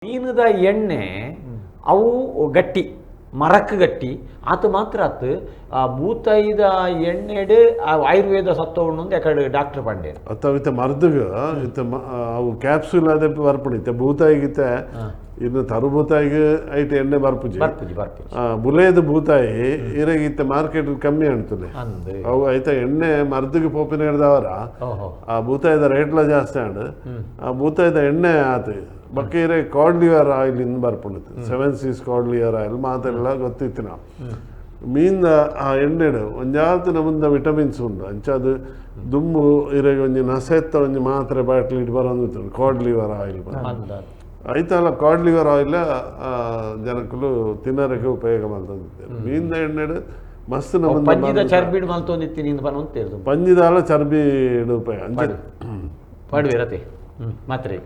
ಮೀನುದ ಎಣ್ಣೆ ಅವು ಗಟ್ಟಿ ಮರಕ್ ಗಟ್ಟಿ ಆತ ಮಾತ್ರ ಆತು. ಆ ಬೂತಾಯಿದ ಎಣ್ಣೆಡ್ ಆ ಆಯುರ್ವೇದ ಸತ್ವ ಯಾಕಡೆ ಡಾಕ್ಟರ್ ಪಂಡೇರು. ಅತ್ತ ಇತ್ತ ಮರ್ದುಗ ಇತ್ತ ಅವು ಕ್ಯಾಪ್ಸೂಲ್ ಅದೇ ಬರ್ಪುಂಡು. ಇತ್ತೆ ಬೂತಾಯಿಗಿತ್ತೆ ಇನ್ನು ತರು ಬೂತಾಯಿಗೆ ಐಟ್ ಎಣ್ಣೆ ಬರ್ಪುಜಿ. ಬರ್ಪುಜಿ ಬರ್ಪುಜಿ. ಬುಲೇದ ಬೂತಾಯಿ ಇರೆಗ್ ಇತ್ತೆ ಮಾರ್ಕೆಟ್ ಕಮ್ಮಿ ಅಂತುಲೆ. ಅಂದ್. ಅವು ಐತ ಎಣ್ಣೆ ಮರ್ದುಗೆ ಪೋಪಿನ ಹಿಡ್ದವರ. ಓಹೋ. ಆ ಬೂತಾಯಿದ ರೇಟ್ಲ ಜಾಸ್ತಿ ಆಂಡ್. ಆ ಬೂತಾಯಿದ ಎಣ್ಣೆ ಆತು ಬೊಕ್ಕ ಇರೆ card liver oil ಇಂದ್ ಬರ್ಪುಂಡು. Seven Seas cod liver oil ಮಾತೆಲ್ಲ ಗೊತ್ತಿತ್ತಿನ ಮೀನ್ದ ಆ ಎಣ್ಣೆಡ್ ಒಂಜಾತಿನ ಮುಂದ ವಿಟಮಿನ್ಸ್ ಉಂಡು. ಅಂಚಾದ್ ದುಂಬು ಇರೆಗ್ ಒಂಜಿ ನಸೆತ್ತ ಒಂಜಿ ಮಾತ್ರೆ bottle it ಬರೊಂದಿತ್ತು card liver oil. ಅಂದ. ಐತಲ card liver oil ಜನಕ್ಕುಲು ತಿನ್ನರಕ್ಕೆ ಉಪಯೋಗ ಮಲ್ತೊಂದಿತ್ತೆರ್. ಮೀನ್ದ ಎಣ್ಣೆಡ್ ಮಸ್ತ್ ನಮೂನೆದ ಪಂಜಿದ ಮರ್ದ್. ಚರ್ಬಿಡ್ ಮಲ್ತೊಂದಿತ್ತೀನಿ ಇಂದ್ ಪನೊಂತೇರ್. ಪಂಜಿದಾಲ ಚರ್ಬಿ ಉಪಯೋಗ ಅಂಚ. ಪಡುವಿರತೆ ಮಾತ್ರೆ.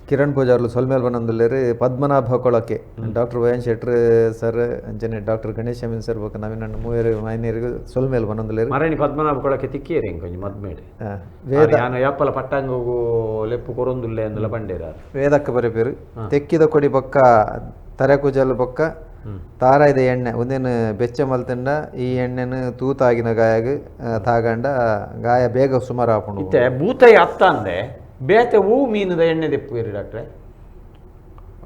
ಕಿರಣ್ ಪೂಜಾರ್ಲು ಸೊಲ್ಮೇಲ್ ಬನೊಂದುಲ್ಲೆರ್. ಪದ್ಮನಾಭ ಕೊಳಕೆ, ಡಾಕ್ಟರ್ ವೈ ಎನ್ ಶೆಟ್ರ್ ಸರ್ ಅಂಚನೆ ಡಾಕ್ಟರ್ ಗಣೇಶ್ ಅಮೀನ್ ಸರ್ ಬೊಕ್ಕ ನವೀನ್ ಅಣ್ಣ ಮೂವೆರ್ ಮಾಯನಿಯರಿಗೆ ಸೊಲ್ಮೇಲ್ ಬನೊಂದುಲ್ಲೆರ್. ಮರಣಿ ಪದ್ಮನಾಭ ಕೊಳಕೆ ತಿಕ್ಕಿಯೇರೆ ಇಂಕೊಂಜಿ ಮದ್ಮೇಡ್. ವೇದ. ಯಾನು ಯಾಪಲ ಪಟ್ಟಾಂಗಗು ಲೆಪ್ಪು ಕೊರೊಂದುಲ್ಲೆ ಅಂದಲ ಬಂಡೇರ. ವೇದಕ್ಕ ಬರೆಪೇರು, ತೆಕ್ಕಿದ ಕೊಡಿ ಬೊಕ್ಕ ತರೆ ಕುಜಲ್ ಬೊಕ್ಕ ತಾರಾಯ್ದ ಎಣ್ಣೆ ಉಂದೆನ್ ಬೆಚ್ಚ ಮಲ್ತಂಡ ಈ ಎಣ್ಣೆನ್ ತೂತಾಗಿನ ಗಾಯಗ್ ತಾಗಂಡ ಗಾಯ ಬೇಗ ಸುಮಾರು ಆಪುಂಡು. ಇತ್ತೆ ಬೂತಾಯಿ ಅತ್ತ ಅಂದೆ ಬೇತೆ ಹೂ ಮೀನುದ ಎಣ್ಣೆ ದೆಪ್ಪುವೇರಿ ಡಾಕ್ಟ್ರೆ?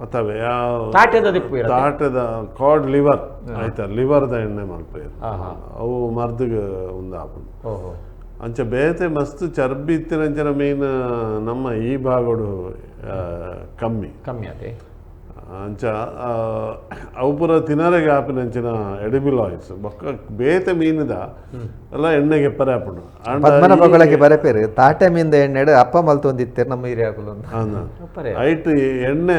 ಅತ್ತವೆ ಯಾವ ತಾಟೆದ ದೆಪ್ಪುವೇರ? ತಾಟದ ಕಾರ್ಡ್ ಲಿವರ್ ಆಯ್ತಾ, ಲಿವರ್ದ ಎಣ್ಣೆ ಮಲ್ಪೇರು. ಆಹಾ. ಅವು ಮರ್ದುಗ್ ಉಂದು ಆಪುಂಡು. ಓಹೋ. ಅಂಚ ಬೇತೆ ಮಸ್ತ್ ಚರ್ಬಿ ಇತ್ತಿನಂಚಿನ ಮೀನು ನಮ್ಮ ಈ ಭಾಗಡು ಕಮ್ಮಿ. ಕಮ್ಮಿ ಅದೇ. ಅಂಚ ಅವು ಪೂರ ತಿನರೆಗೆ ಆಪಿನಂಚಿನ ಎಡಿಬಿಲ್ ಆಯಿಲ್ಸ್. ಬೊಕ್ಕ ಬೇತೆ ಮೀನುದ ಎಲ್ಲ ಎಣ್ಣೆಗೆ ಎಪ್ಪರೆ ಆಪುಂಡು. ಆಂಡ ಪದ್ಮನಾಭ ಕೊಳಕೆ ಬರೆಪೇರು, ತಾಟೆ ಮೀನ್ದ ಎಣ್ಣೆಡ್ ಅಪ್ಪ ಮಲ್ತೊಂದಿತ್ತೇರು ನಮ್ಮ ಹಿರಿಯಾಕುಲು. ಅಂದ್. ಒಪ್ಪರೆ. ಐಟ್ ಎಣ್ಣೆ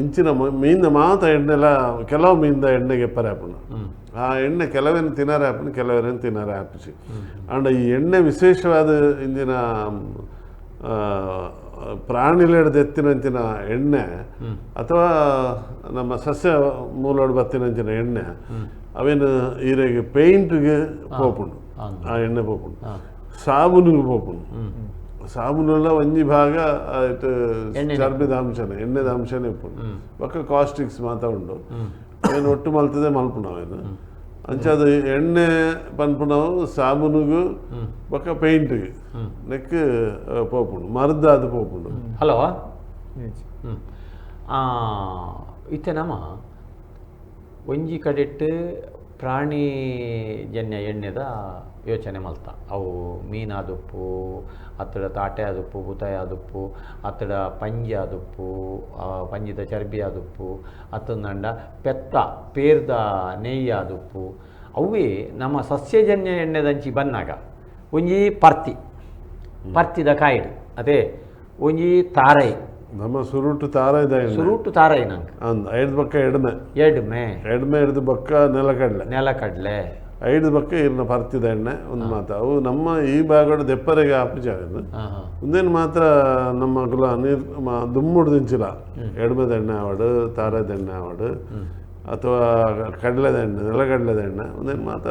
ಇಂಚಿನ ಮೀನ್ದ ಮಾತ ಎಣ್ಣೆಲ ಕೆಲವು ಮೀನ್ದ ಎಣ್ಣೆಗೆ ಎಪ್ಪರೆ ಆಪುಂಡು. ಆ ಎಣ್ಣೆ ಕೆಲವೇನು ತಿನ್ನರೆ ಆಪುಂಡು, ಕೆಲವೇನು ತಿನ್ನರೆ ಆಪುಜಿ. ಆಂಡ ಈ ಎಣ್ಣೆ ವಿಶೇಷವಾದ ಇಂಚಿನ ಪ್ರಾಣಿಲೆಡ್ದ್ ಎತ್ತಿನಂಚಿನ ಎಣ್ಣೆ ಅಥವಾ ನಮ್ಮ ಸಸ್ಯ ಮೂಲಡ್ ಬತ್ತಿನಂಚಿನ ಎಣ್ಣೆ ಅವೇನು ಈರೆಗ್ ಪೇಂಟ್ಗೆ ಪೋಪುಂಡು. ಆ ಎಣ್ಣೆ ಪೋಪುಂಡು, ಸಾಬೂನಿಗೆ ಪೋಪುಂಡು. ಸಾಬೂನುಲ ಒಂಜಿ ಭಾಗ ಐಟ್ ಎಣ್ಣೆನೆ. ಚರ್ಬಿದ ಅಂಶನೇ, ಎಣ್ಣೆದ ಅಂಶನೇ ಉಪ್ಪುಂಡು. ಬೊಕ್ಕ ಕಾಸ್ಟಿಕ್ಸ್ ಮಾತ ಉಂಡು. ಅವೇನು ಒಟ್ಟು ಮಲ್ತದೆ ಮಲ್ಪುಂಡು ಅವೇನು. ಅಂಚಾದ್ ಎಣ್ಣೆ ಪನ್ಪುನವು ಸಾಬೂನುಗು ಬೊಕ್ಕ ಪೇಂಟ್ಗೆ ನೆಕ್ ಪೋಪುಂಡು, ಮರ್ದಾದ್ ಪೋಪುಂಡು. ಹಲೋ. ಇತ್ತೆ ನಮ ಒಂಜಿ ಕಡೆಟ್ ಪ್ರಾಣಿ ಜನ್ಯ ಎಣ್ಣೆದ ಯೋಚನೆ ಮಲ್ತ. ಅವು ಮೀನಾದುಪ್ಪು ಅತ್ತಡ ತಾಟೆ ಆದುಪ್ಪು, ಬೂತಾಯಿ ಆದುಪ್ಪು, ಅತ್ತಡ ಪಂಜಿ ಆದುಪ್ಪು, ಪಂಜಿದ ಚರ್ಬಿ ಆದುಪ್ಪು, ಅತ್ತಂದಂಡ ಪೆತ್ತ ಪೇರ್ದ ನೆಯ್ಯಿ ಆದುಪ್ಪು. ಅವೇ ನಮ್ಮ ಸಸ್ಯಜನ್ಯ ಎಣ್ಣೆದಂಚಿ ಬನ್ನಾಗ ಒಂಜಿ ಪರ್ತಿ, ಪರ್ತಿದ ಕಾಯಿಡ್ ಅದೇ, ಒಂಜಿ ತಾರೈ. ನಮ್ಮ ಸುರುಟು ತಾರಾಯ್ದ ಎಣ್ಣೆ. ಸುರುಟು ತಾರೈ ನಂಗೆ. ಅಂದ್ ಐದು ಬೊಕ್ಕ ಎಡ್ಮೆ. ಎಡ್ಮೆ. ಎಡ್ಮೆ ಹಿಡ್ದು ಬೊಕ್ಕ ನೆಲಕಡಲೆ. ನೆಲಕಡಲೆ. ಐದು ಬೊಕ್ಕ ಇರ್ನ ಪರ್ತಿದ ಎಣ್ಣೆ ಒಂದು ಮಾತ. ಅವು ನಮ್ಮ ಈ ಭಾಗಡ್ ದೆಪ್ಪರೆಗೆ ಆಪುಜಿ ಅವೇನು. ಹಾಂ ಹಾಂ ಉಂದೇನು ಮಾತ್ರ ನಮ್ಮ ಕುಲ ನೀರ್ ದುಮ್ಮುಡ್ದು ಇಂಚಿಲ ಎಡ್ಮೆದ ಎಣ್ಣೆ ಆವಡ್, ತಾರೆದ ಎಣ್ಣೆ ಆವಡ್, ಅಥವಾ ಕಡಲೆದ ಎಣ್ಣೆ, ನೆಲಗಡಲೆದ ಎಣ್ಣೆ ಉಂದೇನು ಮಾತ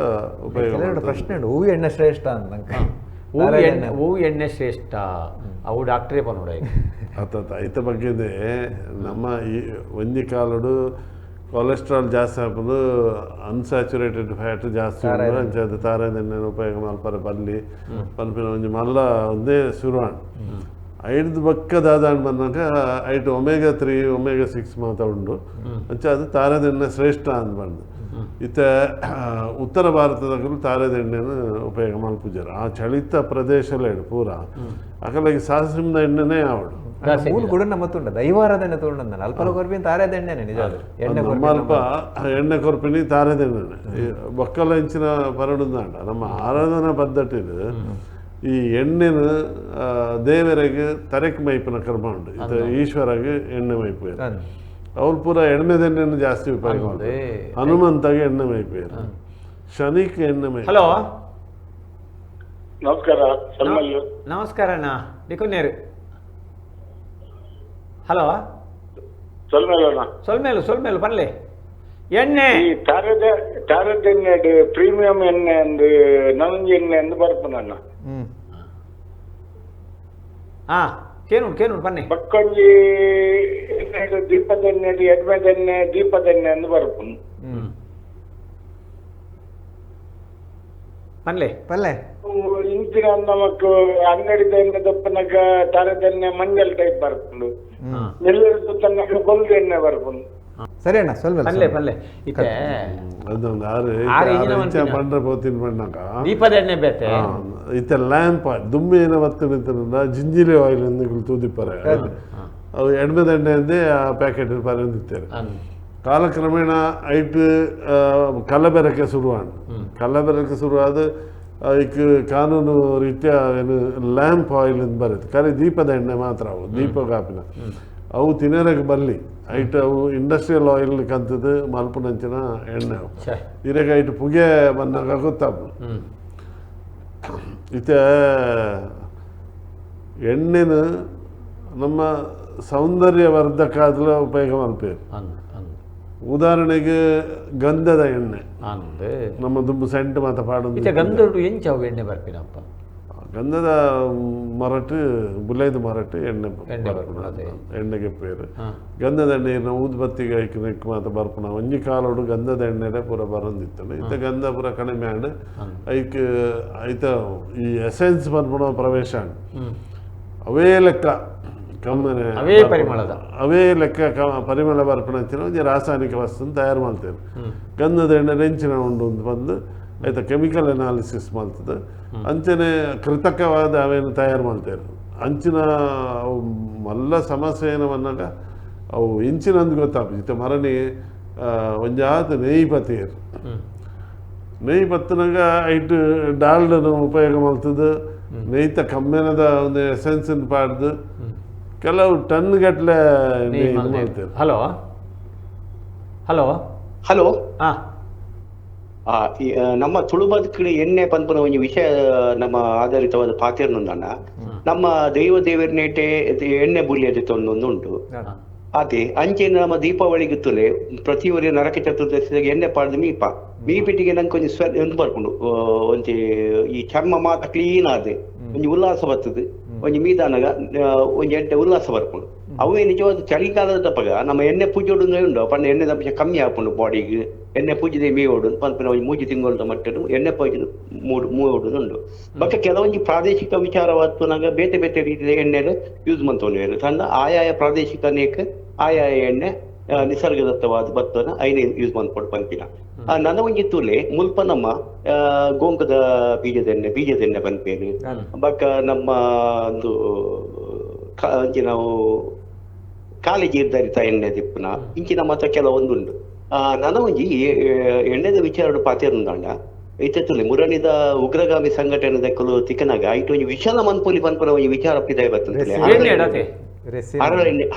ಉಪಯೋಗ ಕೆಲವೆರಡು ಮಾಡ್ತಾರೆ. ಪ್ರಶ್ನೆ ಉಂಡು, ಹೂವು ಎಣ್ಣೆ ಶ್ರೇಷ್ಠ ಅಂತ ನಂಗೆ. ಹೂವು ಎಣ್ಣೆ, ಹೂವು ಎಣ್ಣೆ ಶ್ರೇಷ್ಠ ಅವು ಡಾಕ್ಟ್ರೇ ಪನೋಡ. ಅತ್ತ ಐತ ಬಗ್ಗೆದೆ ನಮ್ಮ ಈ ಒಂಜಿ ಕಾಲಡು ಕೊಲೆಸ್ಟ್ರಾಲ್ ಜಾಸ್ತಿ ಆಪುಂಡು, ಅನ್ಸ್ಯಾಚುರೇಟೆಡ್ ಫ್ಯಾಟ್ ಜಾಸ್ತಿ ಉಂಡು, ಅಂಚಾದ್ ತಾರಾಯ್ದ ಎಣ್ಣೆನ ಉಪಯೋಗ ಮಲ್ಪರೆ ಬಲ್ಲಿ ಪನ್ಪಿನ ಒಂಜಿ ಮಲ್ಲ ಒಂದೇ ಶುರುವಾಂಡ್. ಐಡ್ದ್ ಬೊಕ್ಕ ದಾದಾಂಡ್ ಬನ್ನಗ ಐಟ್ ಒಮೆಗಾ 3, ಒಮೆಗಾ 6 ಮಾತ ಉಂಡು. ಅಂಚಾದ್ ತಾರಾಯ್ದ ಎಣ್ಣೆ ಶ್ರೇಷ್ಠ ಅಂದ್ ಪಂದ್. ಇತ್ತೆ ಉತ್ತರ ಭಾರತದಕುಲು ತಾರೆದ ಎಣ್ಣೆನ ಉಪಯೋಗ ಮಲ್ಪುಜೆರ್. ಆ ಚಳಿತ ಪ್ರದೇಶಲೇಡ್ ಪೂರ ಅಕಲೆಗ್ ಸಾಸಿಮ್ದ ಎಣ್ಣೆನೇ ಆವೊಡು. ಮೂಲು ಕೂಡ ನಮ್ಮ ತುಂಡ ದೈವಾರಾಧನೆ ತುಂಡ ಅಲ್ಪಲ ಕೊರ್ಪಿನ ತಾರೆದ ಎಣ್ಣೆನೆ ನಿಜ ಅದು. ಎಣ್ಣೆ ನಮ್ಮ ಅಲ್ಪ ಎಣ್ಣೆ ಕೊರ್ಪಿನಿ ತಾರೆದ ಎಣ್ಣೆನೆ. ಈ ಬೊಕ್ಕಲ ಇಂಚಿನ ಪರಡುಂದಾಂಡ ನಮ್ಮ ಆರಾಧನಾ ಪದ್ಧತಿಡ್ ಈ ಎಣ್ಣೆನ ದೇವರೆಗ್ ತರೆಕ್ ಮೈಪಿನ ಕ್ರಮ ಉಂಡು. ಇತ್ತೆ ಈಶ್ವರಗ್ ಎಣ್ಣೆ ಮೈಪುವೆರ್. ಅವ್ರು ಪೂರ ಎಣ್ಣೆದ ಜಾಸ್ತಿ ಉಪಯೋಗ ಮಾಡ್ತಾರೆ. ಹನುಮಂತಗೆ ಎಣ್ಣೆ ಮೈಪುವೆರ್, ಶನಿಕ್ ಎಣ್ಣೆ ಮೈಪುವೆರ್. ಹಲೋ. ನಮಸ್ಕಾರ ಸಲ್ಮಲ್ಲು. ನಮಸ್ಕಾರ ಅಣ್ಣ, ದಿಕ್ಕೊನ್ನೇರು. ಹಲೋ. ಸಲ್ಮೇಲಣ್ಣ. ಸೊಲ್ಮೇಲು ಸೊಲ್ಮೇಲು ಪನ್ಲೆ ಎಣ್ಣೆ. ಈ ತಾರದ ತಾರದ ಎಣ್ಣೆ ಪ್ರೀಮಿಯಂ ಎಣ್ಣೆ ಅಂದ್ ನವಂಜಿ ಎಣ್ಣೆ ಅಂದ್ ಬರ್ಪುನಣ್ಣ. ಕೇನು ಕೇನು ಪನ್ನೆ ಬಕ್ಕೊಂಜಿ ಎಣ್ಣೆಡ್ ದೀಪದೆಣ್ಣೆ ಎಡ್ಮೆದೆಣ್ಣೆ ದೀಪದೆಣ್ಣೆ ಅಂದ್ ಬರ್ಪುಂಡು. ಪನ್ಲೆ ಪಲ್ಲೆ ಇಂಚಿನ ನಮಕ್ ಅಂಗಡಿದ ಎಣ್ಣೆ ದಪ್ಪನಗ ತರದೆಣ್ಣೆ ಮಂಜಲ್ ಟೈಪ್ ಬರ್ಪುಂಡು. ನೆಲ್ಲೂರು ತನ್ನಗ ಬೊಲ್ದು ಎಣ್ಣೆ ಬರ್ಪುಂಡು. ಸರಿ ಅಣ್ಣ ಸ್ವಲ್ಪ ಪಲ್ಲೆ ಪಲ್ಲೆ ಇತ್ತೆ ಅದೊಂದು ಆರು ಆರು ಇಂಚಿನ ಇಂಚ ಮನ್ಪಿನ. ಬಂಡ್ರೆ ಪೋತಿನ ಬಣ್ಣಕ ದೀಪದ ಎಣ್ಣೆ ಬೇತೆ ಇತ್ತೆ ಲ್ಯಾಂಪ್ ದುಮ್ಮೆ ಏನ ಬತ್ತಿನ ಜಿಂಜಿಲಿ ಆಯಿಲ್ ಎಂದು ತೂದಿಪ್ಪರೆ ಅವು ಎಣ್ಮೆದ ಎಣ್ಣೆ ಅಂದೇ ಆ ಪ್ಯಾಕೆಟ್ ಪರಂದಿತ್ತಾರೆ. ಕಾಲಕ್ರಮೇಣ ಐಟ್ ಕಲಬೆರಕೆ ಶುರುವಾಣ ಕಲಬೆರಕೆ ಶುರುವಾದ ಐಕ್ ಕಾನೂನು ರೀತ್ಯ ಏನು ಲ್ಯಾಂಪ್ ಆಯಿಲ್ ಅಂತ ಬರುತ್ತೆ. ಖಾಲಿ ದೀಪದ ಎಣ್ಣೆ ಮಾತ್ರ ಅವು ದೀಪ ಕಾಪಿನ ಅವು ತಿನ್ನರಕ್ಕೆ ಬರಲಿ ಐಟ್ ಅವು ಇಂಡಸ್ಟ್ರಿಯಲ್ ಆಯಿಲ್ ಕಂತದ್ದು ಮಲ್ಪುನಂಚಿನ ಎಣ್ಣೆ ಅವು ಇರಗ ಐಟ್ ಪುಗೆ ಬಂದಾಗ ಗೊತ್ತಾಪು. ಇತ್ತೆ ಎಣ್ಣೆನ ನಮ್ಮ ಸೌಂದರ್ಯವರ್ಧಕ ಆದ್ಲ ಉಪಯೋಗ ಮಲ್ಪೇರು. ಉದಾಹರಣೆಗೆ ಗಂಧದ ಎಣ್ಣೆ ನಮ್ಮ ದುಂಬು ಸೆಂಟ್ ಮಾತ ಪಾಡೊಂದು ಇತ್ತೆ ಗಂಧದ ಎಂಚ ಅವು ಎಣ್ಣೆ ಬರ್ಪಿನಪ್ಪ? ಗಂಧದ ಮರಟ್ ಬುಲೈದ ಮರಟ್ ಎಣ್ಣೆ ಎಣ್ಣೆ ಬರ್ಪುನ ಅದೇ. ಎಣ್ಣೆಗೆ ಪೇರು ಗಂಧದ ಎಣ್ಣೆ ಊದ್ಬತ್ತಿಗೆ ಐಕ್ ಮಾತ ಬರ್ಪುನ ಒಂಜಿ ಕಾಲೋಡು ಗಂಧದ ಎಣ್ಣೆಡೆ ಪೂರ ಬರೊಂದಿತ್ತು. ಇತ್ತೆ ಗಂಧ ಪೂರ ಕಡಿಮೆ ಆಂಡ್ ಐಕ್ ಐತ ಈ ಎಸೆನ್ಸ್ ಬರ್ಪುನ ಪ್ರವೇಶ ಆಂಡ್. ಅವೇ ಲೆಕ್ಕ ಕಮ್ಮನೆ ಅವೇ ಪರಿಮಳದ ಅವೇ ಲೆಕ್ಕ ಪರಿಮಳ ಬರ್ಪುನಂಚಿನ ಒಂಜಿ ರಾಸಾಯನಿಕ ವಸ್ತುನ ತಯಾರು ಮಾಡ್ತೇವೆ. ಗಂಧದ ಎಣ್ಣೆ ರೆಂಚಿನ ಉಂಡು ಅಂತ ಬಂದು ಆಯ್ತಾ ಕೆಮಿಕಲ್ ಅನಾಲಿಸಿಸ್ ಮಾಡ್ತದೆ. ಅಂಚನೆ ಕೃತಕವಾದ ಅವೇನು ತಯಾರು ಮಾಡ್ತೇವೆ. ಅಂಚಿನ ಅವು ಮಲ್ಲ ಸಮಸ್ಯೆ ಏನು ಬಂದಾಗ ಅವು ಇಂಚಿನಂದು ಗೊತ್ತಾಗ್ತದೆ. ಇತ್ತೆ ಮರಣಿ ಒಂಜಾತ ನೆಯ್ ಪತ್ತಿಯರು ನೆಯ್ ಪತ್ತನಾಗ ಐಟ್ ಡಾಲ್ಡನ್ನು ಉಪಯೋಗ ಮಾಡ್ತದೆ. ನೆಯ್ತ ಕಮ್ಮೆನದ ಒಂದು ಎಸೆನ್ಸ್ ಪಾಡ್ದು ಕೆಲವು ಟನ್ ಗಟ್ಟಲೆ ನೆಯ್ ಮಾಡ್ತೇವೆ. Hello hello hello ಹಾಂ ನಮ್ಮ ತುಳು ಬದುಕುಡು ಎಣ್ಣೆ ಪನ್ಪುನ ಒಂಜಿ ವಿಷಯ ನಮ್ಮ ಆಧಾರಿತವಾದ ಪಾತೆರ್ನುಂದಣ್ಣ. ನಮ್ಮ ದೈವ ದೇವರನೇಟೆ ಎಣ್ಣೆ ಬುಲ್ಯದ ತೊಂದೊಂದು ಉಂಟು. ಅದೇ ಅಂಚೆನ ನಮ್ಮ ದೀಪಾವಳಿಗೆ ತುಲೆ ಪ್ರತಿ ಊರಿನ ನರಕ ಚತುರ್ದಶಿಗೆ ಎಣ್ಣೆ ಪಾಡ್ದು ಮೀಪ ಮೀಪಿಟ್ಟಿಗೆ ನಂಗೆ ಒಂಜಿ ಸ್ವೆ ಒಂದು ಬರ್ಪುಂಡು. ಒಂಜಿ ಈ ಚರ್ಮ ಮಾತ ಕ್ಲೀನ್ ಆದ್ ಒಂಜಿ ಉಲ್ಲಾಸ ಬರ್ತದೆ. ಒಂಜಿ ಮೀದಾನಗ ಒಂಜಿ ಎಡ್ಡೆ ಉಲ್ಲಾಸ ಬರ್ಪುಂಡು. ಅವೇ ನಿಜವಾದ ಚಳಿಗಾಲದ ತಪ್ಪಗ ನಮ್ಮ ಎಣ್ಣೆ ಪೂಜೆ ಉಂಡು ಪಂಡ ಎಣ್ಣೆ ಅಂಶ ಕಮ್ಮಿ ಆಪುಂಡು ಬಾಡಿಗೆ. ಎಣ್ಣೆ ಪೂಜೆ ಮೀ ಓಡು ಪನ್ಪಿನ ಒಂಜಿ ಮೂಜಿ ತಿಂಗಳ ಮಟ್ಟಡು ಎಣ್ಣೆ ಪೂಜೆ ಮೂಡು ಉಂಡು. ಬಟ್ ಕೆಲವೊಂಜಿ ಪ್ರಾದೇಶಿಕ ವಿಚಾರವಾದ ಬೇತೆ ಬೇತೆ ರೀತಿಯ ಎಣ್ಣೆಲು ಯೂಸ್ ಮಂತೊಂದು ಸಣ್ಣ ಆಯಾಯ ಪ್ರಾದೇಶಿಕ ನೇಕ್ ಆಯಾಯ ಎಣ್ಣೆ ನಿಸರ್ಗದತ್ತವಾದ ಭತ್ತನ ಐನೆ ಯೂಸ್ ಮಾಡ್ಕೊಂಡು ಪನ್ಪಿನ. ನನ್ನ ಒಂಜಿ ತುಲೆ ಮುಲ್ಪ ನಮ್ಮ ಗೋಂಕದ ಬೀಜದ ಎಣ್ಣೆ ಪನ್ಪೇನು. ಬಟ್ ನಮ್ಮ ಒಂದು ಒಂಜಿ ನಾವು ಕಾಲೇಜ್ ಇರ್ದರಿತ ಎಣ್ಣೆ ದಿಪ್ಪುನ ಇಂಚಿನ ಮಾತ್ರ ಕೆಲವೊಂದುಂಡು. ನನ್ನ ಒಂಜಿ ಎಣ್ಣೆದ ವಿಚಾರ ಪಾತೆರುಂದಾಂಡ ಇತ್ತೆ ತುಲೆ ಮುರಣಿದ ಉಗ್ರಗಾಮಿ ಸಂಘಟನೆ ದಕ್ಕಲು ತಿಕ್ಕನಾಗ ಐಟ್ ಒಂಜಿ ವಿಶಾಲ ಮನ್ಪುಲಿ ಪನ್ಪುನ ಒಂಜಿ ವಿಚಾರ ಪಿದಾಯ ಬರ್ತದೆ.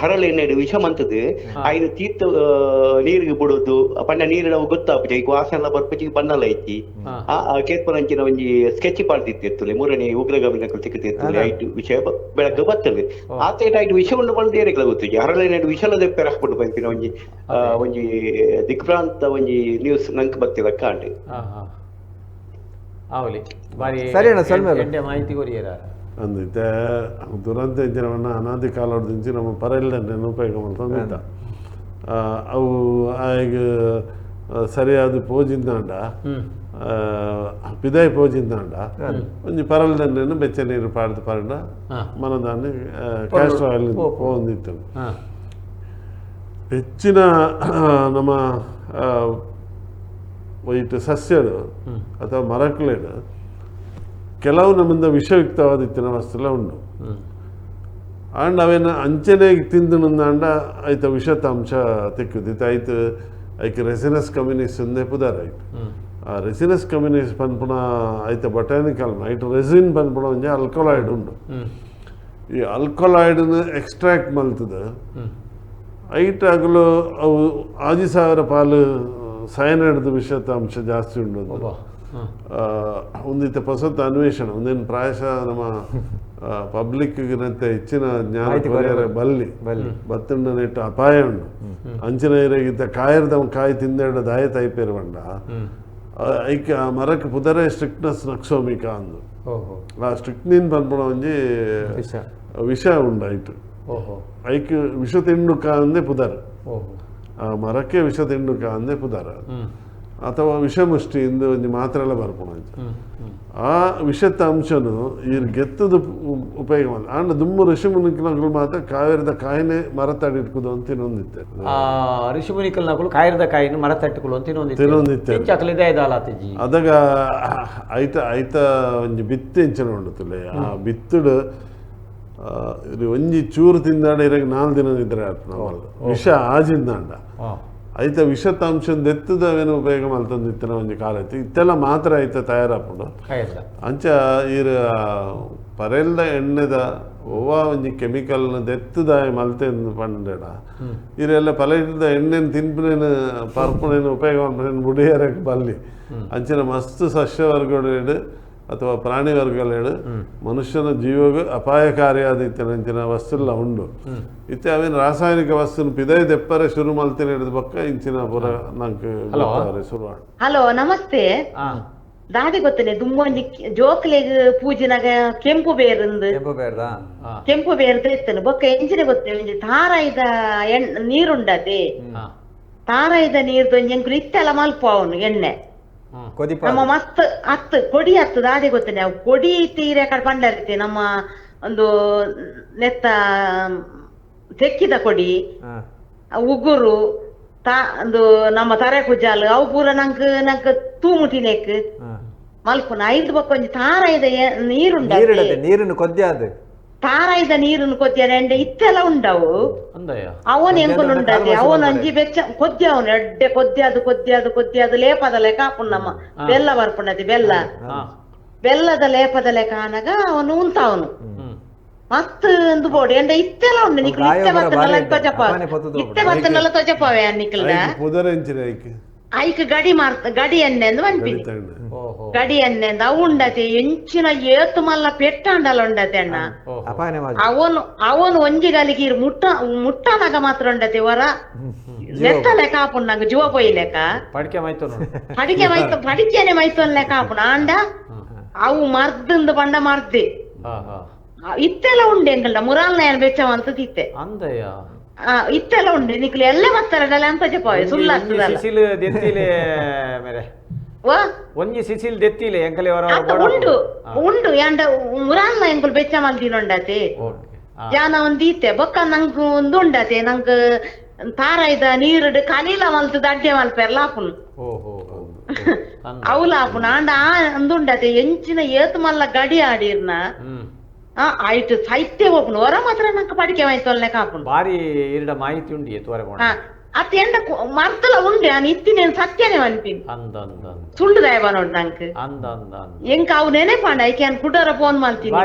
ಹರಳು ಎಣ್ಣೆ ವಿಷ ಮಂತದ್ದು ಐದು ತೀರ್ಥ ನೀರಿಗೆ ಬಿಡೋದು ಪಂಡ ನೀರಿನ ಗೊತ್ತಾಪುಜಿ ಈಗ ವಾಸನೆ ಬರ್ಪುಜಿ ಬಣ್ಣಲ ಐತಿ ಆ ಕೇತ್ಪುರಂಚಿನ ಒಂಜಿ ಸ್ಕೆಚ್ ಪಾಡ್ದಿತ್ತಿರ್ತದೆ ಮೂರನೇ ಉಗ್ರಗಾಮಿ ತಿಕ್ಕತಿರ್ತದೆ ಐಟು ವಿಷಯ ಬೆಳಗ್ಗೆ ಬರ್ತದೆ. ಆತೇಟ ಐಟು ವಿಷ ಉಂಡು ಬಂದು ಏರಿಗಳ ಗೊತ್ತಿಜಿ ಹರಳು ಎಣ್ಣೆ ವಿಷಲದ ಪೆರಕ್ಬಿಟ್ಟು ಬಂತಿನ ಒಂಜಿ ಒಂಜಿ ದಿಗ್ಭ್ರಾಂತ ಒಂಜಿ ನ್ಯೂಸ್ ನಂಗೆ ಬರ್ತಿಲ್ಲ ಕಾಂಡ್. ಸರಿ ಅಣ್ಣ ಸ್ವಲ್ಪ ಮಾಹಿತಿ ಕೊರಿಯರ ಅಂದಿತ್ತೆ ದುರಂತ ಇಂಚಿನವನ್ನ ಅನಾದಿ ಕಾಲೋಡ್ದಿಂಚಿ ನಮ್ಮ ಪರೆಲ್ದೆಣ್ಣೆನ ಉಪಯೋಗ ಮಲ್ತೊಂದಿತ್ತ. ಅವು ಆಯ್ಗ ಸರಿಯಾದ ಪೋಜಿಂದಾಂಡ ಪಿದಾಯಿ ಪೋಜಿಂದಾಂಡ ಒಂಜಿ ಪರಲ್ದೆಣ್ಣೆನು ಬೆಚ್ಚ ನೀರು ಪಾಡ್ದು ಪರಂಡ ಮನದಾన్ని ಕ್ಯಾಸ್ಟ್ರ್ ಆಯಿಲ್ ಪೋಂದಿತ್ತು. ಹೆಚ್ಚಿನ ನಮ್ಮ ವೈಟ್ ಸಸ್ಯಡು ಅಥವಾ ಮರಕುಲೇಡು ಕೆಲವು ನಮ್ಮಿಂದ ವಿಷಯುಕ್ತವಾದ ಇತ್ತಿನ ವಸ್ತುಲ ಉಂಡು. ಆಂಡ್ ಅವೇನ ಅಂಚನೆ ತಿಂದು ನಂದಾಂಡ ಐತ ವಿಷತ ಅಂಶ ತಿಕ್ಕುದಿತ್ತು. ಐತ ಐಕ್ ರೆಸಿನಸ್ ಕಮ್ಯುನಿಸ್ ಅಂದೇ ಪುದಾರ ಐಟ್. ಆ ರೆಸಿನಸ್ ಕಮ್ಯುನಿಸ್ ಪನ್ಪುನ ಐತ ಬೊಟಾನಿಕಲ್ ಐಟ್ ರೆಸಿನ್ ಪನ್ಪುನ ಒಂಜಿ ಅಲ್ಕೊಲಾಯ್ಡ್ ಉಂಡು. ಈ ಅಲ್ಕೊಲಾಯ್ಡ್ನ ಎಕ್ಸ್ಟ್ರಾಕ್ಟ್ ಮಲ್ತದ ಐಟ್ ಆಗಲು ಅವು 5000 ಪಾಲು ಸಯನೈಡ್ದ ವಿಷತ ಅಂಶ ಜಾಸ್ತಿ ಉಂಡು. ಒಂದಿತ್ತ ಹೊಸತ ಅನ್ವೇಷಣೆ ಒಂದೇನು ಪ್ರಾಯಶಃ ನಮ್ಮ ಪಬ್ಲಿಕ್ ಹೆಚ್ಚಿನ ಜ್ಞಾನ ಕೊರಿಯರೆ ಬಲ್ಲಿ ಬತ್ತಂಡ ನೆಟ್ಟು ಅಪಾಯ ಉಂಡು. ಅಂಚಿನ ಇರಗಿದ್ದ ಕಾಯಿರ್ದ ಕಾಯಿ ತಿಂದೇಡ ದಾಯ ತೈಪೇರು ಬಂಡ ಐಕ್ ಆ ಮರಕ್ಕೆ ಪುದರೆ ಸ್ಟ್ರಿಕ್ಟ್ನೆಸ್ ನಕ್ಸೋಮಿಕ ಅಂದು. ಆ ಸ್ಟ್ರಿಕ್ನಿನ್ ಪನ್ಪುಣ ಒಂಜಿ ವಿಷ ವಿಷ ಉಂಡಾಯ್ತು. ಐಕ್ ವಿಷ ತಿಂಡುಕ ಅಂದೇ ಪುದರ್. ಆ ಮರಕ್ಕೆ ವಿಷ ತಿಂಡುಕ ಅಂದೇ ಪುದರ್ ಅಥವಾ ವಿಷಮುಷ್ಟಿ ಇಂದು ಒಂಜಿ ಮಾತ್ರೆಲ್ಲ ಬರ್ಪುಣ. ಆ ವಿಷದ ಅಂಶನು ಈರ್ ಗೆತ್ತದ ಉಪಯೋಗ ಮಲ್ಲ ಆಂಡ ದುಮ್ಮು ಋಷಿ ಮುನಿಕಲ್ನಕುಲು ಮಾತ್ರ ಕಾವೇರಿದ ಕಾಯಿನೇ ಮರತಡಿ ಇಟ್ಕುದು ಅಂತ ತಿನ್ನೊಂದಿತ್ತೆ. ಆ ಋಷಿ ಮುನಿಕಲ್ನಕುಲು ಕಾಯಿರದ ಕಾಯಿನ ಮರ ತಟ್ಟುಕುಲು ಅಂತ ತಿನ್ನೊಂದಿತ್ತೆ. ತಿನ್ನೊಂದಿತ್ತೆ. ಇಂಚ ದಾಲಾತಿಜಿ ಅದಗ ಐತ ಐತ ಒಂಜಿ ಬಿತ್ತು ಎಂಚನ ಉಂಡುತ್ತಲೆ ಆ ಬಿತ್ತುಡು ಒಂಜಿ ಚೂರು ತಿಂದಾಡ ಇರಗೆ 4 ದಿನ ನಿದ್ರೆ ಆತ್ಮ ವಿಷ ಆಜಿಂದಾಂಡ ಐತ ವಿಷತಾಂಶ ದೆತ್ತದ ಅವೇನು ಉಪಯೋಗ ಮಲ್ತೊಂದಿತ್ತಿನ ಒಂಜಿ ಕಾಲ ಐತಿ. ಇತ್ತೆಲ್ಲ ಮಾತ್ರ ಐತ ತಯಾರಾಪುಂಡು. ಅಂಚ ಈರ್ ಪರೆಲ್ದ ಎಣ್ಣೆದ ಒವ್ವ ಒಂಜಿ ಕೆಮಿಕಲ್ನ ದೆತ್ತದ ಮಲ್ತೆ ಪಂಡೆಡ ಈರೆಲ್ಲ ಪಲೆದ ಎಣ್ಣೆನ ತಿನ್ಪುನೇನು ಪರ್ಪುನೇನು ಉಪಯೋಗ ಮಲ್ಪುನೇನು ಬುಡಿಯರಕ್ಕೆ ಬಲ್ಲಿ. ಅಂಚಿನ ಮಸ್ತ್ ಸಸ್ಯವರ್ಗಗಳು ಅಥವಾ ಪ್ರಾಣಿ ವರ್ಗಗಳು ಮನುಷ್ಯನ ಜೀವಗ ಅಪಾಯಕಾರಿಯಾದ ಇತ್ತಿನ ವಸ್ತುಲ್ಲ ಉಂಡು. ಇತ್ತೆ ಅವೇನು ರಾಸಾಯನಿಕ ವಸ್ತುನ ಪಿದೈ ದೆಪ್ಪರೆ ಶುರು ಮಲ್ತಿನ ಹಿಡಿದ ಬಕ್ಕ ಇಂಚಿನ ಪುರ ನಂಗೆ ಶುರು. ಹಲೋ ನಮಸ್ತೆ. ದಾದಿ ಗೊತ್ತನೆ ದುಮ್ಮೊಂಜಿ ಜೋಕ್ಲೆಗ್ ಪೂಜಿನಾಗ ಕೆಂಪು ಬೇರಂದು ಕೆಂಪು ಬೇರ್ ಇತ್ತನು ಬೊಕ್ಕ ಎಂಚಿನ ಗೊತ್ತನೆ ಒಂಜಿ ತಾರಾಯಿದ ನೀರುಂಡದೆ ತಾರಾಯಿದ ನೀರ್ದು ಒಂಜಿ ಎಂಕುಲು ಇತ್ತೆಲ್ಲ ಮಲ್ಪ ಅವನು ಎಣ್ಣೆ ನಮ್ಮ ಮಸ್ತ್ ಅತ್ತು ಕೊಡಿ ಹತ್ತು ದಾದಿ ಗೊತ್ತನೆ ಅವು ಕೊಡಿ ತೀರೆ ಕಡೆ ಪಂಡರಿತೆ ನಮ್ಮ ಒಂದು ನೆತ್ತ ತೆಕ್ಕಿದ ಕೊಡಿ ಉಗುರು ತಾ ಒಂದು ನಮ್ಮ ತರೆ ಕುಜಾಲು ಅವು ಪೂರ ನಂಕ್ ನಂಕ್ ತೂಮುಟಿನೇಕ್ ಮಲ್ಪುನ ಐದು ಬೊಕ್ಕ ಒಂಜಿ ತಾರಾಯಿದ ನೀರುಂಡ ನೀರನ್ನು ಕೊದ್ದೆ ತಾರಾಯಿದ ನೀರನ್ನು ಕೊದ್ದೆ ಎಂಡೆ ಇತ್ತೆಲ್ಲ ಉಂಡವು ಅವನು ಎಂಕುಲು ಉಂಡದೆ ಅವನು ಅಂಜಿ ಬೆಚ್ಚ ಕೊದ್ದೆ ಅವನು ಎಡ್ಡೆ ಕೊದ್ದೆ ಅದು ಕೊದ್ದೆ ಅದು ಕೊದ್ದೆ ಅದು ಲೇಪದ ಲೆಕ್ಕ ಹಾಪುಂಡು ನಮ್ಮ ಬೆಲ್ಲ ಬರ್ಪುಂಡತಿ ಬೆಲ್ಲ ಬೆಲ್ಲದ ಲೇಪದ ಲೆಕ್ಕ ಆನಗ ಅವನು ಉಂತಾವನು ಮಸ್ತ್ ಒಂದು ಬೋಡಿ ಎಂಡೆ ಇತ್ತೆಲ್ಲ ಉಂಡು ನಿಕ್ಲು ಇತ್ತೆ ಬತ್ತನಲ್ಲ ತೊಜಪ ಇತ್ತೆ ಬತ್ತನಲ್ಲ ತೊಜಪವೇ ನಿಕ್ಲ ಐಕ್ ಗಡಿ ಮಾರ್ತ ಗಡಿ ಎಣ್ಣೆ ಅಂದ್ ಪನ್ಪಿನಿ ಗಡಿ ಎಣ್ಣೆ ಅಂದ್ ಅವು ಉಂಡತೆ ಎಂಚಿನ ಏತು ಮಲ್ಲ ಪೆಟ್ಟಾಂಡಲ ಉಂಡತೆ ಅಣ್ಣ. ಅವನು ಅವನು ಒಂಜಿ ಗಲಿಗೆ ಮುಟ್ಟ ಮುಟ್ಟನಾಗ ಮಾತ್ರ ಉಂಡತೆ ವರ ನೆತ್ತ ಲೆಕ್ಕ ಹಾಪುಂಡು ನಂಗೆ ಜೀವ ಪೊಯ್ ಲೆಕ್ಕ ಪಡಿಕೆ ಮೈತ ಪಡಿಕೆನೆ ಮೈತೊನ್ ಲೆಕ್ಕ ಹಾಪುಂಡು ಆಂಡ ಅವು ಮರ್ದಿಂದ ಪಂಡ ಮರ್ದೆ ಇತ್ತೆಲ್ಲ ಉಂಡೆ ಎಂಕಲ್ಡ ಮುರಾಲ್ನ ಏನ್ ಬೆಚ್ಚ ಅಂತ ತಿತ್ತೆ ಇತ್ತೆಲ್ಲ ಉಂಡೆ ನಿಕ್ಲು ಎಲ್ಲ ಬರ್ತಾರಲ್ಲ ಅಂತ ಜಪಾವೆ ಸುಳ್ಳು ಆಗ್ತದಲ್ಲ. ಒಂಜಿ ಸಿಸಿಲ್ ದೆತ್ತಿಲೆ ಎಂಕಲೆ ಉಂಡು ಉಂಡು ಯಾಂಡ ಮುರಾಲ್ನ ಎಂಕುಲು ಬೆಚ್ಚ ಮಲ್ದಿನ ಉಂಡತೆ ಜಾನ ಒಂದ್ ಇತ್ತೆ ಬೊಕ್ಕ ನಂಗ್ ಒಂದು ಉಂಡತೆ ನಂಗ್ ತಾರಾಯ್ದ ನೀರುಡು ಕಲೀಲ ಮಲ್ತದ ಅಡ್ಡೆ ಮಲ್ಪೆರ್ಲ ಆಪುನು ಅವುಲ ಆಪುನು ಆಂಡ ಆ ಅಂದುಂಡತೆ ಎಂಚಿನ ಏತು ಮಲ್ಲ ಗಡಿ ಆಡಿರ್ನ ಆಯ್ತು ಸಾಹಿತ್ಯ ಹೋಗ್ನು ಹೊರ ಮಾತ್ರ ನಂಗೆ ಪಡಿಕೆ ಮಾಯ್ತು ಕಾಪುಂಡು ಬಾರಿ ಇರಡ ಮಾಹಿತಿ ಉಂಡಿ ತೋರೆ ಅತ್ತ ಎಂಡ ಮರ್ತಲ ಉಂಡೆ ನಾನು ಇತ್ತಿನೇನು ಸತ್ಯನೇ ಅನ್ಪಿನಿ ಸುಳ್ಳು ದಯವ ನೋಡ್ ನಂಗೆ ಎಂಕ ಅವು ನೆನೆಪಾಂಡ ಐಕೆ ಅನ್ ಕುಡರ ಫೋನ್ ಮಾಡ್ತೀನಿ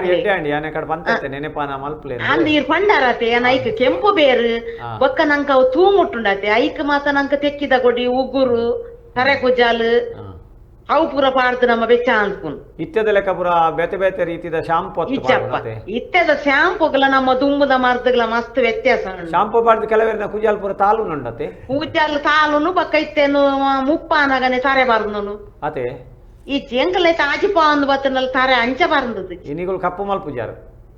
ಅಂದ್ ಈರ್ ಪಂಡಾರತೆ ಏನ್ ಐಕ್ ಕೆಂಪು ಬೇರು ಬೊಕ್ಕ ನಂಕ ಅವು ತೂ ಮುಟ್ಟುಂಡತೆ ಐಕ್ ಮಾತ ನಂಕ ತೆಕ್ಕಿದ ಕೊಡಿ ಉಗುರು ತರೆ ಕುಜಾಲು ಅವು ಪೂರ ಪಾಡ್ದು ನಮ್ಮ ಬೆಚ್ಚ ಅನ್ಕೊಂಡು ಇತ್ಯದ ಲೆಕ್ಕ ಪೂರ ಬೇತೆ ಬೇತೆ ರೀತಿದ ಶಾಂಪು ಇತ್ಯದ ಶಾಂಪುಗಳ ನಮ್ಮ ದುಂಬುದ ಮರ್ದಗಳ ಮಸ್ತ್ ವ್ಯತ್ಯಾಸ. ಶಾಂಪು ಪಾಡ್ದು ಕೆಲವರಿನ ಕುಜಾಲ್ ಪೂರ ತಾಲು ಉಂಡತೆ ಕುಜಾಲ್ ತಾಲುನು ಬಕ್ಕ ಇತ್ತೇನು ಮುಪ್ಪಾನಗನೆ ತಾರೆ ಬಾರ್ದನು ಅದೇ ಈ ಎಂಕಲ ಆಜಿಪ ಒಂದು ಬತ್ತನಲ್ಲಿ ತಾರೆ ಅಂಚ ಬಾರ್ದದು ಇನಿಗಳು ಕಪ್ಪು ಮಲ್ಪುಜಾರು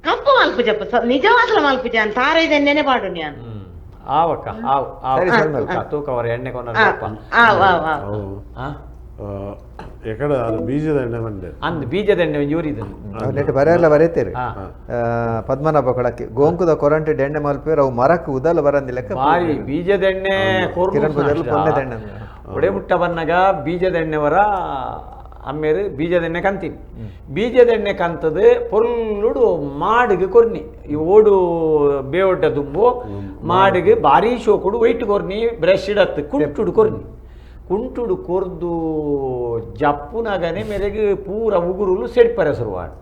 ಕಪ್ಪು ಮಲ್ಪುಜಪ್ಪ ನಿಜವಾಗ್ಲ ಮಲ್ಪುಜ ತಾರೆ ಇದನ್ನೇನೆ ಪಾಡು ನಾನು ಆವಕ್ಕ ಆವ್ ಆವ್ ತೂಕ ಅವರ ಎಣ್ಣೆ ಕೊನ ಆವ್ ಆವ್ ಆವ್ ಎಕಡ ಬೀಜದ ಎಣ್ಣೆ ಬಂಡೆ ಅಂದ್ ಬೀಜದ ಎಣ್ಣೆ ಯೂರಿದ ನೆಟ್ ಬರೆಯಲ್ಲ ಬರೀತೀರಿ. ಪದ್ಮನಾಭ ಕೊಡಕ್ಕೆ ಗೋಂಕುದ ಕೊರಂಟೆ ಎಣ್ಣೆ ಮಲ್ಪೇರು ಅವು ಮರಕ್ಕೆ ಉದಲ ಬರಂದಿಲ್ಲ ಬಾರಿ ಬೀಜದ ಎಣ್ಣೆ ಒಡೆ ಮುಟ್ಟ ಬನ್ನಾಗ ಬೀಜದ ಎಣ್ಣೆವರ ಅಮ್ಮೇರು ಬೀಜದ ಎಣ್ಣೆ ಕಂತೀನಿ ಬೀಜದ ಎಣ್ಣೆ ಕಂತದ ಪೊರ್ಲುಡು ಮಾಡಿಗೆ ಕೊರ್ನಿ ಈ ಓಡು ಬೇವೊಡ್ಡ ದುಂಬು ಮಾಡಿಗೆ ಭಾರಿ ಶೋಕುಡು ವೈಟ್ ಕೊರ್ನಿ ಬ್ರಷ್ ಇಡತ್ತು ಕುಂಟುಡು ಕೊರ್ನಿ ಕುಂಟುಡು ಕೊರ್ದು ಜಪ್ಪುನಾಗನೆ ಮೇರೆಗೆ ಪೂರ ಉಗುರುಲು ಸೆಡಿಪರೆ ಶುರುವಾಡು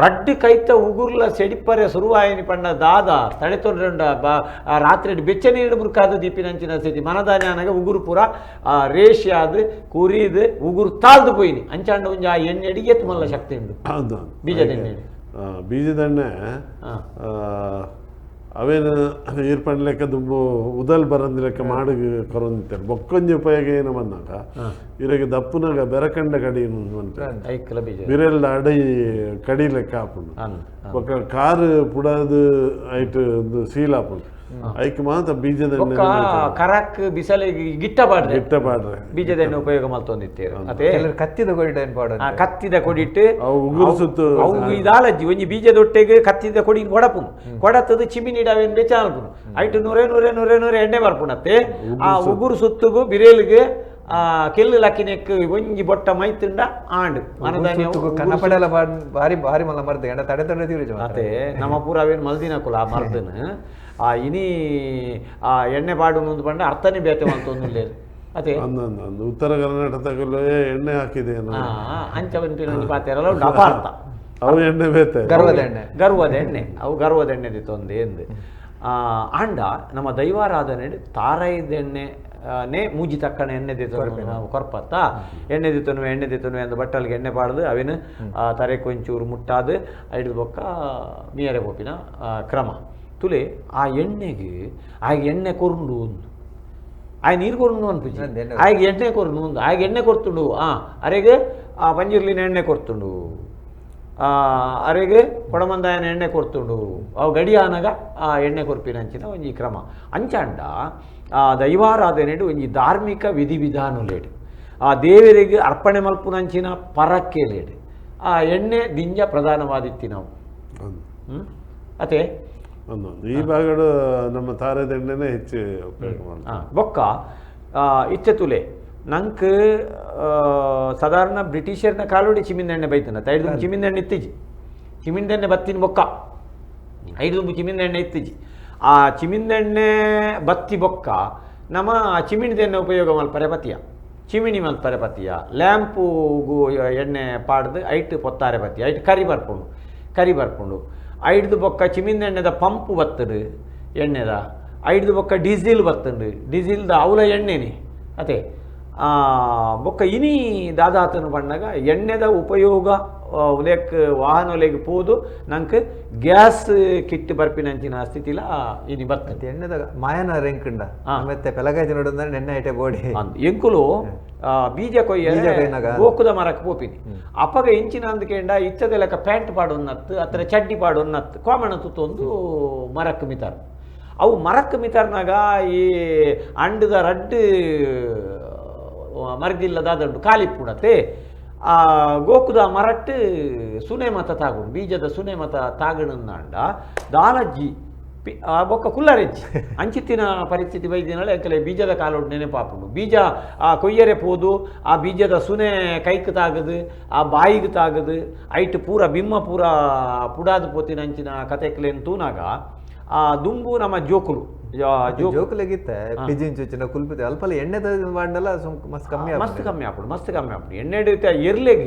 ರಡ್ಡು ಕೈತ ಉಗುರ್ಲ ಸೆಡಿಪರೆ ಶುರುವಾಯಿನಿ ಪಂಡ ದಾದ ತಡೆ ಬಾ ರಾತ್ರಿ ಬೆಚ್ಚ ನೀರು ಮುರುಕಾದ ದೀಪಿನಂಚಿನ ಸ್ಥಿತಿ ಮನದಾನಾಗ ಉಗುರು ಪೂರ ರೇಷಿ ಆದ್ ಕುರಿದು ಉಗುರು ತಾಳ್ದು ಪೋಯಿನಿ ಅಂಚಾಂಡ ಒಂಜಿ ಆ ಎಣ್ಣೆ ಅಡಿಗೆ ಮಲ್ಲ ಶಕ್ತಿ ಉಂಡು ಬೀಜದ ಎಣ್ಣೆ. ಬೀಜದ ಎಣ್ಣೆ ಅವೇನು ಈರ್ಪಣ್ ಲೆಕ್ಕ ದುಂಬು ಉದಲ್ ಬರಂದಿ ಲೆಕ್ಕ ಮಾಡು ಕೊರೊಂದಿತ್ತಾರೆ ಬೊಕ್ಕೊಂಜಿ ಉಪಯೋಗ ಏನು ಬಂದಾಗ ಇರಗೆ ದಪ್ಪುನಾಗ ಬೆರಕಂಡ ಕಡಿ ಐಕ್ಲ ಬೀಜ ಬಿರೆಲ್ದ ಅಡೈ ಕಡಿ ಲೆಕ್ಕ ಆಪುಂಡು ಅಂದ್ ಬೊಕ್ಕ ಕಾರ್ ಪುಡಾದು ಐಟ್ ಒಂದು ಸೀಲ್ ಆಪುಂಡು ಐಕ್ ಮಾತ ಬೀಜದ ಎಣ್ಣೆ ಬೊಕ್ಕ ಕರಕ್ ಬಿಸಲಿಗೆ ಗಿಟ್ಟ ಪಾಡ್ರೆ ಗಿಟ್ಟ ಪಾಡ್ರೆ ಬೀಜದ ಎಣ್ಣೆ ಉಪಯೋಗ ಮಲ್ತೊಂದಿತ್ತೇರು ಅದೇ ಕೆಲವರು ಕತ್ತಿದ ಕೊಡಿ ಪಾಡು ಆ ಕತ್ತಿದ ಕೊಡಿಟ್ಟು ಅವು ಉಗುರು ಸುತ್ತು ಅವು ಇದಾಲಜ್ಜಿ ಒಂಜಿ ಬೀಜದೊಟ್ಟೆಗೆ ಕತ್ತಿದ ಕೊಡಿ ಕೊಡಪುನು ಕೊಡತ್ತದು ಚಿಮಿನಿಡ ಅವೇನು ಬೆಚ್ಚ ಅನ್ಪುನು ಐಟು ನೂರೇ ನೂರೇ ನೂರೇ ನೂರೇ ಎಣ್ಣೆ ಬರ್ಪುಣತ್ತೆ ಆ ಉಗುರು ಸುತ್ತುಗು ಬಿರೇಲಿಗೆ ಆ ಕೆಲ್ಲು ಲಕ್ಕಿನೆಕ್ ಒಂಜಿ ಬೊಟ್ಟ ಮೈತುಂಡ ಆಂಡ್ ಮನದಾನಿ ಅವು ಕನ್ನಪಡೆಲ್ಲ ಭಾರಿ ಭಾರಿ ಮಲ್ಲ ಮರ್ದು ಎಣ್ಣ ತಡೆ ತಡೆ ತೀರು ಅತೆ ನಮ್ಮ ಪೂರ ಅವೇನು ಮಲ್ದಿನ ಕುಲ ಆ ಮರ್ದನು ಆ ಇನಿ ಆ ಎಣ್ಣೆ ಪಾಡು ಮುಂದೆ ಪಂಡ ಅರ್ಥನೇ ಬೇತೆ ಮಂತೊಂದುಲ್ಲೇರು ಅದೇ ಅಂದ ಅಂದ ಅಂದ ಉತ್ತರ ಕರ್ನಾಟಕದಲ್ಲೇ ಎಣ್ಣೆ ಹಾಕಿದೆ ಆ ಅಂಚ ಬಂಪಿನ ಒಂಜಿ ಪಾತೆರಲ್ಲ ಉಂಟು ಅಪಾರ್ಥ ಅವು ಎಣ್ಣೆ ಬೇತೆ ಗರ್ವದ ಎಣ್ಣೆ ಗರ್ವದ ಎಣ್ಣೆ ಅವು ಗರ್ವದ ಎಣ್ಣೆ ತೊಂದೆ ಎಂದು ಆಂಡ ನಮ್ಮ ದೈವಾರಾಧನೆ ತಾರೈದ ಎಣ್ಣೆ ನೇ ಮೂಜಿ ತಕ್ಕಣ ಎಣ್ಣೆ ದಿತ್ತನು ನಾವು ಕೊರ್ಪತ್ತ ಎಣ್ಣೆ ದಿತ್ತನು ಎಣ್ಣೆ ದಿತ್ತನು ಎಂದು ಬಟ್ಟಲ್ಗೆ ಎಣ್ಣೆ ಪಾಡ್ದು ಅವಿನ ತರೆ ಕೊಂಚೂರು ಮುಟ್ಟಾದು ಐದು ಬೊಕ್ಕ ಮೀಯರೆ ಪೋಪಿನ ಕ್ರಮ ತುಲೆ ಆ ಎಣ್ಣೆಗೆ ಆ ಎಣ್ಣೆ ಕೊರುಂಡು ಒಂದು ಆಯ್ ನೀರು ಕೊರುಂಡು ಅನ್ಪುಜಿ ಅದ್ ಎಣ್ಣೆ ಆಯ್ಗೆ ಎಣ್ಣೆ ಕೊರುಂಡು ಒಂದು ಆಯ್ಗೆ ಎಣ್ಣೆ ಕೊರ್ತುಂಡು ಆ ಅರೆಗೆ ಆ ಪಂಜುರ್ಲಿನ ಎಣ್ಣೆ ಕೊರ್ತುಂಡು ಆ ಅರೆಗೆ ಕೊಡಮಂದಾಯನ ಎಣ್ಣೆ ಕೊರ್ತುಂಡು ಅವು ಗಡಿ ಆನಗ ಆ ಎಣ್ಣೆ ಕೊರ್ಪಿನ ಅಂಚಿನ ಒಂಜಿ ಕ್ರಮ ಅಂಚಾಂಡ ಆ ದೈವಾರಾಧನೆಡು ಒಂಜಿ ಧಾರ್ಮಿಕ ವಿಧಿವಿಧಾನಲೇಡು ಆ ದೇವರಿಗೆ ಅರ್ಪಣೆ ಮಲ್ಪುನಂಚಿನ ಪರಕ್ಕೆಲೇಡು ಆ ಎಣ್ಣೆ ದಿಂಜ ಪ್ರಧಾನವಾದಿತ್ತಿ ನಾವು ಅಂದ್. ಹ್ಮ್? ಅತೆ ಒಂದೊಂದು ಈ ಭಾಗಡು ನಮ್ಮ ತಾರೆದ ಎಣ್ಣೆನೇ ಹೆಚ್ಚು ಉಪಯೋಗ ಮಾಡ್ತಾರೆ ಬೊಕ್ಕ ಇತ್ತೆ ತುಲೆ ನಂಕ್ ಸಾಧಾರಣ ಬ್ರಿಟಿಷರ್ನ ಕಾಲೋಡಿ ಚಿಮಿಂದೆಣ್ಣೆ ಬೈತನ ಐದು ಚಿಮಿಂದೆಣ್ಣೆ ಇತ್ತಿಜಿ ಚಿಮಿಂದೆಣ್ಣೆ ಬತ್ತಿನ ಬೊಕ್ಕ ಐದು ಚಿಮಿಂದೆಣ್ಣೆ ಇತ್ತಿಜಿ ಆ ಚಿಮಿಂದೆಣ್ಣೆ ಬತ್ತಿ ಬೊಕ್ಕ ನಮ್ಮ ಚಿಮಿಣಿದೆಣ್ಣೆ ಉಪಯೋಗ ಮಲ್ಪರೆ ಪತಿಯ ಚಿಮಿಣಿ ಮಲ್ಪರೆ ಪತಿಯ ಲ್ಯಾಂಪುಗು ಎಣ್ಣೆ ಪಾಡ್ದು ಐಟ್ ಪೊತ್ತಾರೆ ಪತಿಯ ಐಟ್ ಕರಿ ಬರ್ಪುಂಡು ಕರಿ ಬರ್ಪುಂಡು ಐಡ್ದು ಬೊಕ್ಕ ಚಿಮಿಂದೆಣ್ಣೆದ ಪಂಪು ಬತ್ತದು ಎಣ್ಣೆದ ಐಡ್ದು ಬೊಕ್ಕ ಡೀಸೆಲ್ ಬತ್ತುಂಡು ಡೀಸೆಲ್ದ ಅವಲ ಎಣ್ಣೆನೆ ಅದೇ ಬೊಕ್ಕ ಇನಿ ದಾದಾತನು ಪಣ್ಣಗ ಎಣ್ಣೆದ ಉಪಯೋಗ ಉಲೇಕ್ ವಾಹನೊಲೆಗ್ ಪೋದು ನಂಕ್ ಗ್ಯಾಸ್ ಕಿಟ್ ಬರ್ಪಿನಂಚಿನ ಸ್ಥಿತಿಲ ಇನಿ ಬರ್ತದೆ ಎಣ್ಣೆದ ಮಾಯನ ರೆಂಕುಂಡ ಮತ್ತೆ ಪೆಲಕಾಯಿ ತಿನ್ನೋಡು ಎಣ್ಣೆ ಐಟೆ ಬೋಡಿ ಅಂದ್ ಎಂಕುಲು ಬೀಜ ಬೀಜ ಕೊಯ್ಯ ಕೊಯ್ಯನಾಗ. ಗೋಕುದ ಮರಕ್ ಪೋಪಿನಿ ಅಪಗ ಇಂಚಿನ ಅಂದ್ಕೇಂಡ ಇತ್ತದ ಲೆಕ್ಕ ಪ್ಯಾಂಟ್ ಪಾಡೊನ್ನತ್ತು ಅತ್ರ ಚಡ್ಡಿ ಪಾಡೊನ್ನತ್ತು ಕಾಮಣ ತುತ್ತೊಂದು ಮರಕ್ ಮಿತಾರ ಅವು ಮರಕ್ ಮಿತಾರ್ನಾಗ ಈ ಅಂಡದ ರಡ್ಡು ಮರಗಿಲ್ಲದಾದಂಡು ಕಾಲಿಪ್ಪುಡತೆ ಆ ಗೋಕುದ ಮರಟ್ಟು ಸುನೆ ಮತ ತಾಗುಂಡು ಬೀಜದ ಸುನೆ ಮತ ತಾಗಣಂದಾಂಡ ದಾಲಜ್ಜಿ ಆ ಬೊಕ್ಕ ಕುಲ್ಲರೆಜ್ಜಿ ಅಂಚಿತ್ತಿನ ಪರಿಸ್ಥಿತಿ ಬೈದಿನಾಳೆ ಅಂಕಲೆ ಬೀಜದ ಕಾಲೊಡು ನೆನಪಾಪುಂಡು ಬೀಜ ಆ ಕೊಯ್ಯರೆ ಪೋದು ಆ ಬೀಜದ ಸುನೆ ಕೈಕ್ ತಾಗದು ಆ ಬಾಯಿಗೆ ತಾಗದು ಐಟ್ ಪೂರ ಬಿಮ್ಮ ಪೂರ ಪುಡಾದ ಪೋತಿನ ಅಂಚಿನ ಕತೆಕ್ಲೇನು ತೂನಾಗ ಆ ದುಂಬು ನಮ್ಮ ಜೋಕುಲು ಜೋಕುಲೆಗಿತ್ತ ಪಿಜಿನ್ ಚುಚ್ಚಿನ ಕುಲ್ಪಿತ ಅಲ್ಪಲ ಎಣ್ಣೆ ಮಾಡಲ್ಲ ಮಸ್ತ್ ಕಮ್ಮಿ ಮಸ್ತ್ ಕಮ್ಮಿ ಆಪುಂಡು ಮಸ್ತ್ ಕಮ್ಮಿ ಆಪುಂಡು ಎಣ್ಣೆ ಹಿಡಿತ ಎರ್ಲೆಗ್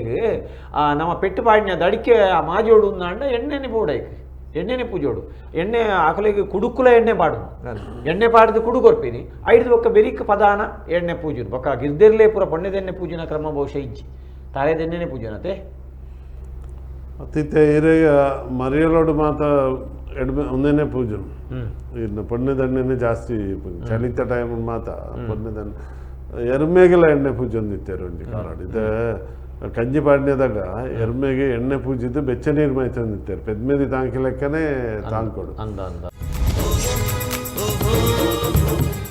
ನಮ್ಮ ಪೆಟ್ಟು ಪಾಡಿನ ದಡಿಕೆ ಆ ಮಾಜೋಡು ಅಂಡ ಎಣ್ಣೆನೆ ಬೋಡೈಕ್ ಎಣ್ಣೆನೆ ಪೂಜೋಡು ಎಣ್ಣೆ ಆಕಲಿಗೆ ಕುಡುಕುಲ ಎಣ್ಣೆ ಪಾಡು ಎಣ್ಣೆ ಪಾಡ್ದು ಕುಡು ಕೊರ್ಪಿನಿ ಐದು ಬೊಕ್ಕ ಬೆರಿಕ್ ಪದಾನ ಎಣ್ಣೆ ಪೂಜುನು ಬೊಕ್ಕ ಗಿರ್ದೆರ್ಲೇ ಪೂರ ಪೊಣ್ಣೆದೆಣ್ಣೆ ಪೂಜುನ ಕ್ರಮ ಬಹುಶಃ ಇಜ್ಜಿ ತಾರೆದೆಣ್ಣೆನೆ ಪೂಜನತೆ ಅತಿಥ್ಯ ಹಿರಿಯ ಮರಿಯಲೋಡು ಮಾತ ಎಡ್ಮೆ ಒಂದೇನೆ ಪೂಜೆ ಇನ್ನು ಪೊಣ್ಣೆದಣ್ಣೆನೆ ಜಾಸ್ತಿ ಪೂಜೆ ಚಳಿತ ಟೈಮ್ ಮಾತ ಪೊಣ್ಣೆದಣ್ಣೆ ಎರ್ಮೆಗೆಲ್ಲ ಎಣ್ಣೆ ಪೂಜೆ ಒಂದಿತ್ತೇರು ಒಂಜಿ ಕಾಲಾಡ್ ಇದು ಕಂಜಿ ಪಾಡ್ನೆದಾಗ ಎರ್ಮೆಗೆ ಎಣ್ಣೆ ಪೂಜಿದ್ದು ಬೆಚ್ಚ ನೀರು ಮೈ ತಂದಿತ್ತೇರು ಪೆದ್ಮೆದಿ ತಾಂಕಿ ಲೆಕ್ಕನೆ ತಾಂಕೊಡು ಅಂದ ಅಂದ.